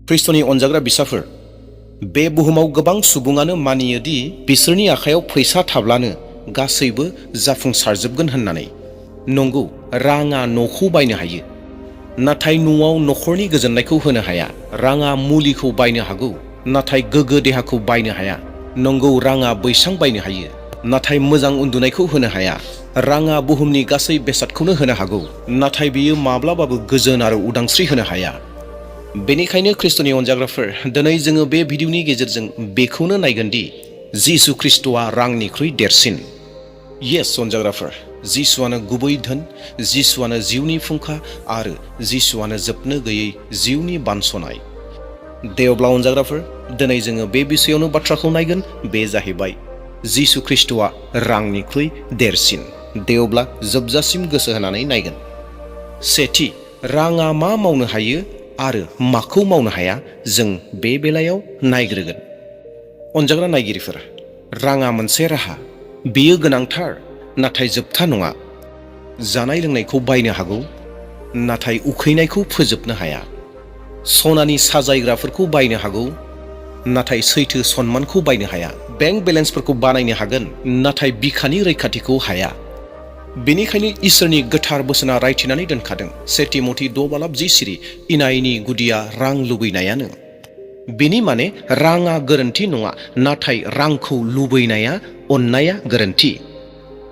ख्रिस्ट'नि अनजाग्रा बिसाफोर, बे बुहुमाव गोबां सुबुङानो मानियो दि बिसोरनि आखायाव फैसा थाब्लानो गासैबो जाफुंसारजोबगोन होननानै। नंगौ, राङा न'खौ बायनो हायो, नाथाय न'आव न'खरनि गोजोननायखौ होनो हाया। राङा मुलिखौ बायनो हागौ, नाथाय गोग्गो देहाखौ बायनो हाया। नंगौ, राङा बैसां बायनो हायो, नाथाय मोजां उन्दुनायखौ होनो हाया। राङा बुहुमनि गासै बेसादखौनो होनो हागौ, नाथाय बियो माब्लाबाबो गोजोन आरो उदांस्रि होनो हाया। बेनिखायनो ख्रिस्ट'नि अनजाग्राफोर, दिनै जोङो बे भिडिअनि गेजेरजों बेखौनो नायगोन दि जिसु ख्रिस्ट'आ रांनिख्रुइ देरसिन। येस अनजाग्राफोर, जिसुआनो गुबै धोन, जिसुआनो जिउनि फुंखा आरो जिसुआनो जोबनो गैयै जिउनि बानस'नाय। दे अब्ला अनजाग्राफोर, दिनै जोङो बे बिसयआवनो बाथ्राखौ नायगोन, बे जाहैबाय जिसु ख्रिस्ट'आ रांनिख्रुइ देरसिन। दे अब्ला जोबजासिम गोसो होनानै नायगोन। सेथि, राङा मा मावनो हायो आरो माखौ मावनो हाया, जों बे बेलायाव नायग्रोगोन। अनजाग्रा नायगिरिफोर, राङा मोनसे राहा। बेयो गोनांथार, नाथाय जोबथा नङा। जानाय लोंनायखौ बायनो हागौ, नाथाय उखैनायखौ फोजोबनो हाया। सनानि साजायग्राफोरखौ बायनो हागौ, नाथाय सैथो सन्मानखौ बायनो हाया। बेंक बेलेन्सफोरखौ बानायनो हागोन, नाथाय बिखानि रैखाथिखौ हाया। बेनिखायनो इसोरनि गोथार बोसोना रायथिनानै दोनखादों, 1 तिमथि 6:10, इनायनि गुदिया रां लुबैनायानो। बेनि माने राङा गोरोन्थि नङा, नाथाय रांखौ लुबैनाया, अननाया गोरोन्थि।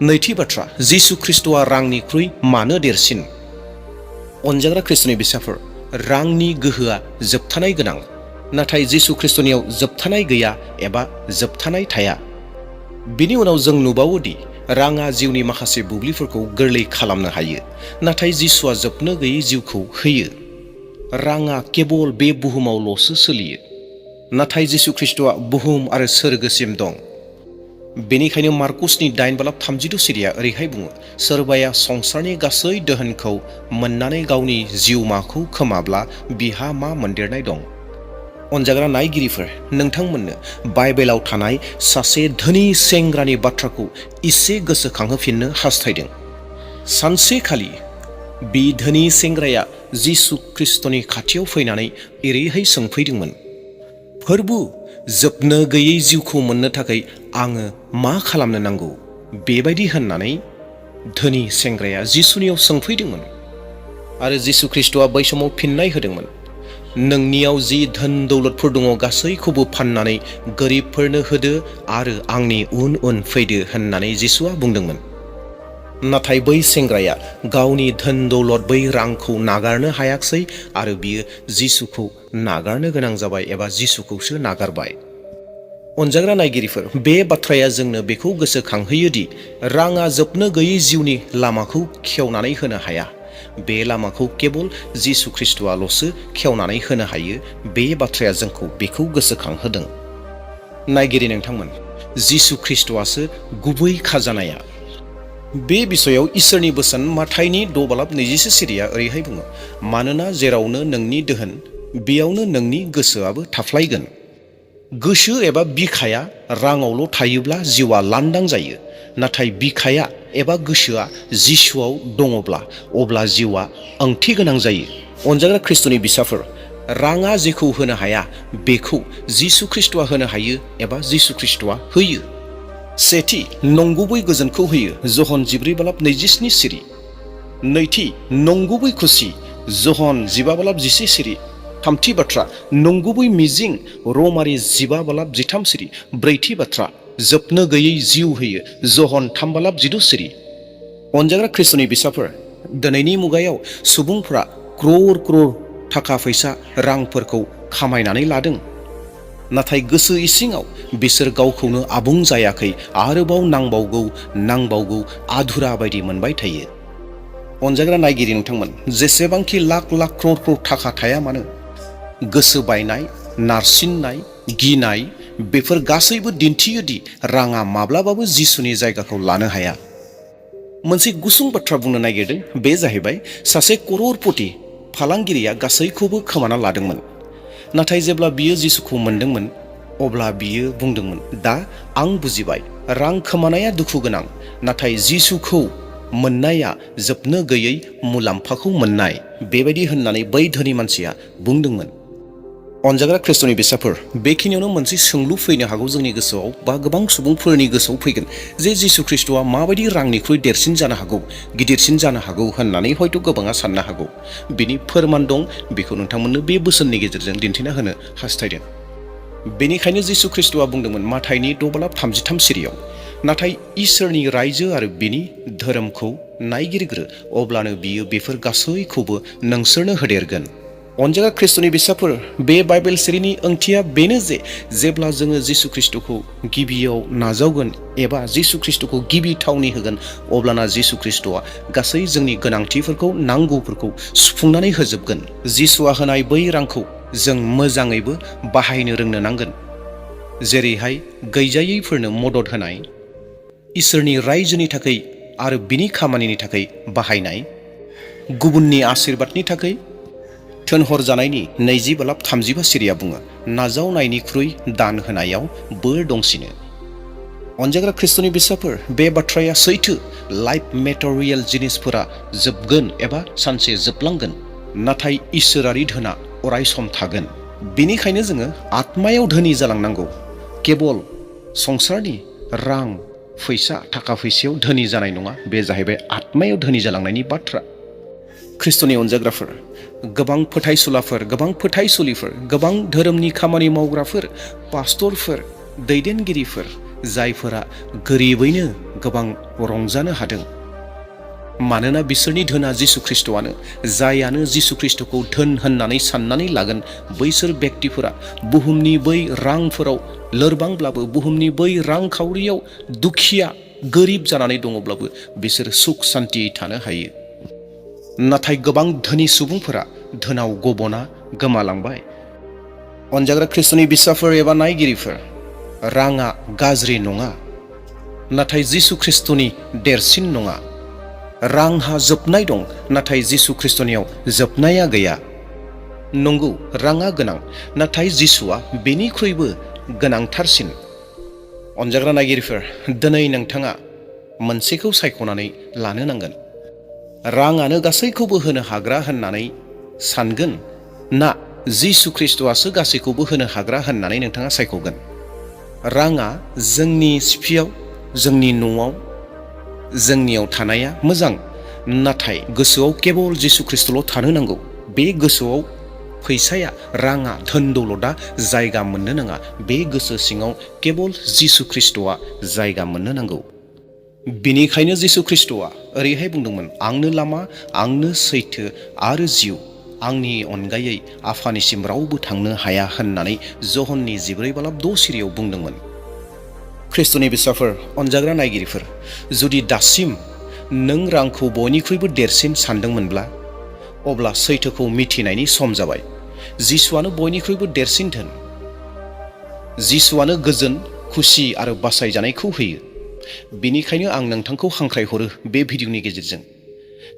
नैथि बाथ्रा, जिसु ख्रिस्ट'आ रांनिख्रुइ मानो देरसिन? अनजाग्रा ख्रिस्ट'नि बिसाफोर, रांनि गोहोआ जोबथानाय गोनां, नाथाय जिसु ख्रिस्ट'नियाव जोबथानाय गैया एबा जोबथानाय थाया। बिनि उनाव जों नुबावो दि राङा जिउनि माखासे बुब्लिफोरखौ गोरलै खालामनो हायो, नाथाय जिसुआ जोबनो गैयै जिउखौ होयो। राङा केबल बे बुहुमावल'सो सोलियो, नाथाय जिसु ख्रिस्ट'आ बुहुम आरो सोरगोसिम दं। बेनिखायनो मार्कुसनि 9:32 ओरैहाय बुङो, सोरबाया संसारनि गासै दोहोनखौ मोननानै गावनि जिउमाखौ खोमाब्ला बिहा मा मोनदेरनाय दं? अनजाग्रा नायगिरिफोर, नोंथांमोननो बाइबेलाव थानाय सासे धोनि सेंग्रानि बाथ्राखौ एसे गोसोखांहोफिननो हास्थायदों। सानसेखालि बे धोनि सेंग्राया जिसु ख्रिस्ट'नि खाथियाव फैनानै एरैहाय सोंफैदोंमोन, फोरबु, जोबनो गैयै जिउखौ मोननो थाखाय आङो मा खालामनो नांगौ? बेबायदि होननानै धोनि सेंग्राया जिसुनियाव सोंफैदोंमोन। आरो जिसु ख्रिस्ट'आ बै समाव फिननाय होदोंमोन, नोंनियाव जि धोन दौलतफोर दङ गासैखौबो फाननानै गोरिबफोरनो होदो आरो आंनि उन उन फैदो होननानै जिसुआ बुंदोंमोन। नाथाय बै सेंग्राया गावनि धोन दौलत, बै रांखौ नागारनो हायाखसै आरो बियो जिसुखौ नागारनो गोनां जाबाय एबा जिसुखौसो नागारबाय। अनजाग्रा नायगिरिफोर, बे बाथ्राया जोंनो बेखौ गोसोखांहोयो दि राङा जोबनो गैयै जिउनि लामाखौ खेवनानै होनो हाया। बे लामाखौ केबल जिसु ख्रिस्ट'आल'सो खेवनानै होनो हायो। बे बाथ्राया जोंखौ बेखौ गोसोखांहोदों। नायगिरि नोंथांमोन, जिसु ख्रिस्ट'आसो गुबै खाजानाया। बे बिसयआव इसोरनि बोसोन माथाइनि 6:20 ओरैहाय बुङो, मानोना जेरावनो नोंनि दोहोन, बेयावनो नोंनि गोसोआबो थाफ्लायगोन। गोसो एबा बिखाया राङावल' थायोब्ला जिउआ लांदां जायो, नाथाय बिखाया एबा गोसोआ जिसुआव दङब्ला अब्ला जिउआ ओंथि गोनां जायो। अनजाग्रा ख्रिस्ट'नि बिसाफोर, राङा जेखौ होनो हाया बेखौ जिसु ख्रिस्ट'आ होनो हायो एबा जिसु ख्रिस्ट'आ होयो। सेथि, नंगुबै गोजोनखौ होयो, जहन 14:27। नैथि, नंगुबै खुसि, जहन 15:11। थामथि बाथ्रा, नंगुबै मिजिं, रमारि 15:13। ब्रैथि बाथ्रा, जोबनो गैयै जिउ होयो, जहन 3:14। अनजाग्रा ख्रिस्ट'नि बिसाफोर, दिनैनि मुगायाव सुबुंफ्रा क्रर थाखा फैसा, रांफोरखौ खामायनानै लादों, नाथाय गोसो इसिङाव बिसोर गावखौनो आबुं जायाखै, आरोबाव नांबावगौ आधुरा बायदि मोनबाय थायो। अनजाग्रा नायगिरि नोंथांमोन, जेसेबांखि लाख क्रर थाखा थाया मानो, गोसो बायनाय, नारसिननाय, गिनाय, बेफोर गासैबो दिन्थियो दि राङा माब्लाबाबो जिसुनि जायगाखौ लानो हाया। मोनसे गुसुं बाथ्रा बुंनो नागिरदों, बे जाहैबाय सासे कररपति फालांगिरिया गासैखौबो खोमाना लादोंमोन, नाथाय जेब्ला बियो जिसुखौ मोनदोंमोन अब्ला बियो बुंदोंमोन, दा आं बुजिबाय, रां खोमानाया दुखु गोनां, नाथाय जिसुखौ मोननाया जोबनो गैयै मुलाम्फाखौ मोननाय। बेबायदि होननानै बै धोनि मानसिया बुंदोंमोन। अनजाग्रा ख्रिस्ट'नि बिसाफोर, बेखिनियावनो मोनसे सोंलु फैनो हागौ जोंनि गोसोआव बा गोबां सुबुंफोरनि गोसोआव फैगोन जे जिसु ख्रिस्ट'आ माबायदि रांनिख्रुइ देरसिन जानो हागौ, गिदिरसिन जानो हागौ होननानै हयथ' गोबाङा साननो हागौ। बिनि फोरमान दं, बेखौ नोंथांमोननो बे बोसोननि गेजेरजों दिन्थिना होनो हास्थायदों। बेनिखायनो जिसु ख्रिस्ट'आ बुंदोंमोन माथाइनि 6:33 सिरियाव, नाथाय इसोरनि रायजो आरो बिनि धोरोमखौ नायगिरग्रो, अब्लानो बियो बेफोर गासैखौबो नोंसोरनो होदेरगोन। अनजाग्रा ख्रिस्ट'नि बिसाफोर, बे बाइबेल सिरिनि ओंथिया बेनो जे जेब्ला जोङो जिसु ख्रिस्ट'खौ गिबियाव नाजावगोन एबा जिसु ख्रिस्ट'खौ गिबि थावनि होगोन, अब्लाना जिसु ख्रिस्ट'आ गासै जोंनि गोनांथिफोरखौ, नांगौफोरखौ सुफुंनानै होजोबगोन। जिसुआ होनाय बै रांखौ जों मोजाङैबो बाहायनो रोंनो नांगोन, जेरैहाय गैजायैफोरनो मदद होनाय, इसोरनि रायजोनि थाखाय आरो बिनि खामानिनि थाखाय बाहायनाय, गुबुननि आशीर्बादनि थाखाय थोनहरजानायनि 20:35 सिरिया बुङो, नाजावनायनिख्रुइ दान होनायाव बोर दंसिनो। अनजाग्रा ख्रिस्ट'नि बिसाफोर, बे बाथ्राया सैथो। लाइफ मेटेरियेल जिनिसफोरा जोबगोन एबा सानसे जोबलांगोन, नाथाय इसोरारि धोना अरायसम थागोन। बेनिखायनो जोङो आत्मायाव धोनि जालांनांगौ। केबल संसारनि रां, फैसा, थाखा फैसायाव धोनि जानाय नङा, बे जाहैबाय आत्मायाव धोनि जालांनायनि बाथ्रा। ख्रिस्ट'नि अनजाग्राफोर, गोबां फोथायसुलाफोर, गोबां फोथायसुलिफोर, गोबां धोरोमनि खामानि मावग्राफोर, पास्टरफोर, दैदेनगिरिफोर, जायफोरा गोरिबैनो गोबां रंजानो हादों, मानोना बिसोरनि धोना जिसु ख्रिस्ट'आनो। जायानो जिसु ख्रिस्ट'खौ धोन होननानै साननानै लागोन, बैसोर व्यक्तिफोरा बुहुमनि बै रांफोराव लोरबांब्लाबो, बुहुमनि बै रांखावरियाव दुखिया, गोरिब जानानै दङब्लाबो बिसोर सुख सान्तियै थानो हायो। नाथाय गोबां धोनि सुबुंफोरा धोनाव गबना गोमालांबाय। अनजाग्रा ख्रिस्ट'नि बिसाफोर एबा नायगिरिफोर, राङा गाज्रि नङा, नाथाय जिसु ख्रिस्ट'नि देरसिन नङा। रांहा जोबनाय दं, नाथाय जिसु ख्रिस्ट'नियाव जोबनाया गैया। नंगौ, राङा गोनां, नाथाय जिसुआ बेनिख्रुइबो गोनांथारसिन। अनजाग्रा नायगिरिफोर, दिनै नोंथाङा मोनसेखौ सायख'नानै लानो नांगोन। राङानो गासैखौबो होनो हाग्रा होननानै सानगोन ना जिसु ख्रिस्ट'आसो गासैखौबो होनो हाग्रा होननानै नोंथाङा सायख'गोन? राङा जोंनि सिफियाव, जोंनि न'आव, जोंनियाव थानाया मोजां, नाथाय गोसोआव केबल जिसु ख्रिस्ट'ल' थानो नांगौ। बे गोसोआव फैसाया, राङा, धोन दौलतआ जायगा मोननो नाङा। बे गोसो सिङाव केबल जिसु ख्रिस्ट'आ जायगा मोननो नांगौ। बिनिखायनो जिसु ख्रिस्ट'आ ओरैहाय बुंदोंमोन, आंनो लामा, आंनो सैथो आरो जिउ, आंनि अनगायै आफानिसिम रावबो थांनो हाया होननानै जहननि 14:6 सिरियाव बुंदोंमोन। ख्रिस्ट'नि बिसाफोर, अनजाग्रा नायगिरिफोर, जुदि दासिम नों रांखौ बयनिख्रुइबो देरसिन सानदोंमोनब्ला, अब्ला सैथोखौ मिथिनायनि सम जाबाय। जिसुआनो बयनिख्रुइबो देरसिन धोन। जिसुआनो गोजोन, खुसि आरो बासायजानायखौ होयो। बिनिखायनो आं नोंथांखौ हांख्रायहरो बे भिडिअनि गेजेरजों,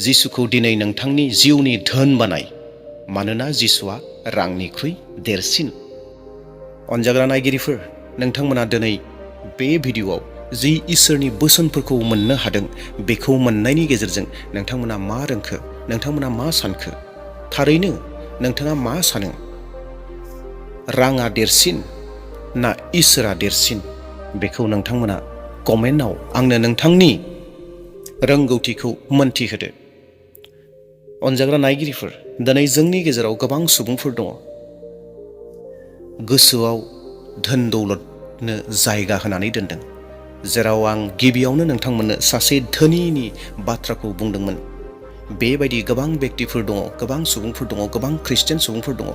जिसुखौ दिनै नोंथांनि जिउनि धोन बानाय, मानोना जिसुआ रांनिख्रुइ देरसिन। अनजाग्रा नायगिरिफोर, नोंथांमोना दिनै बे भिडिअआव जि इसोरनि बोसोनफोरखौ मोननो हादों, बेखौ मोननायनि गेजेरजों नोंथांमोना मा रोंखो, नोंथांमोना मा सानखो? थारैनो नोंथाङा मा सानो? राङा देरसिन ना इसोरा देरसिन? बेखौ नोंथांमोना कमेन्टआव आंनो नोंथांनि रोंगौथिखौ मोनथिहोदो। अनजाग्रा नायगिरिफोर, दिनै जोंनि गेजेराव गोबां सुबुंफोर दङ, गोसोआव धोन दौलतनो जायगा होनानै दोनदों, जेराव आं गिबियावनो नोंथांमोननो सासे धोनिनि बाथ्राखौ बुंदोंमोन। बेबायदि गोबां व्यक्तिफोर दङ, गोबां सुबुंफोर दङ, गोबां ख्रिस्टियान सुबुंफोर दङ,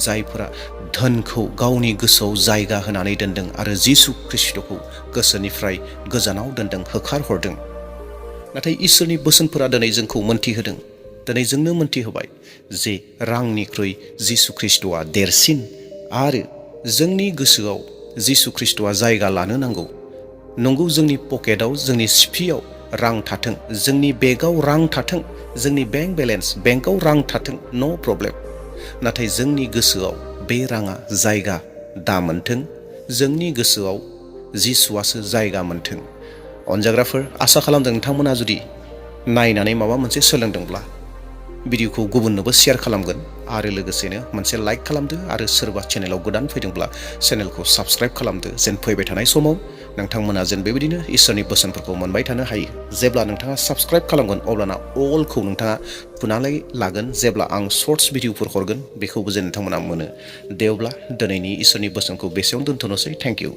जायफोरा धोनखौ गावनि गोसोआव जायगा होनानै दोनदों आरो जिसु ख्रिस्ट'खौ गोसोनिफ्राय गोजानाव दोनदों, होखारहरदों। नाथाय इसोरनि बोसोनफोरा दिनै जोंखौ मोनथिहोदों, दिनै जोंनो मोनथिहोबाय जे रांनिख्रुइ जिसु ख्रिस्ट'आ देरसिन आरो जोंनि गोसोआव जिसु ख्रिस्ट'आ जायगा लानो नांगौ। नंगौ, जोंनि पकेटाव, जोंनि सिफियाव रां थाथों, जोंनि बेगाव रां थाथों, जोंनि बेंक बेलेन्स, बेंकआव रां थाथों, नो प्रब्लेम। नाथाय जोंनि गोसोआव बे राङा जायगा दा मोनथों, जोंनि गोसोआव जिसुआसो जायगा मोनथों। अनजाग्राफोर, आसा खालामदों नोंथांमोना जुदि नायनानै माबा मोनसे सोलोंदोंब्ला भिडिअखौ गुबुननोबो शेयार खालामगोन आरो लोगोसेनो मोनसे लाइक खालामदो आरो सोरबा चेनेलाव गोदान फैदोंब्ला चेनेलखौ साबस्क्राइब खालामदो जेन फैबाय थानाय समाव नोंथांमोना जेन बेबायदिनो इसोरनि बोसोनफोरखौ मोनबाय थानो हायो। जेब्ला नोंथाङा साबस्क्राइब खालामगोन अब्लाना अलखौ नोंथाङा फुनानै लागोन जेब्ला आं शर्ट्स भिडिअफोर हरगोन बेखौबो जेन नोंथांमोना मोनो। दे अब्ला दिनैनि इसोरनि बोसोनखौ बेसेयावनो दोनथ'नोसै। Thank you.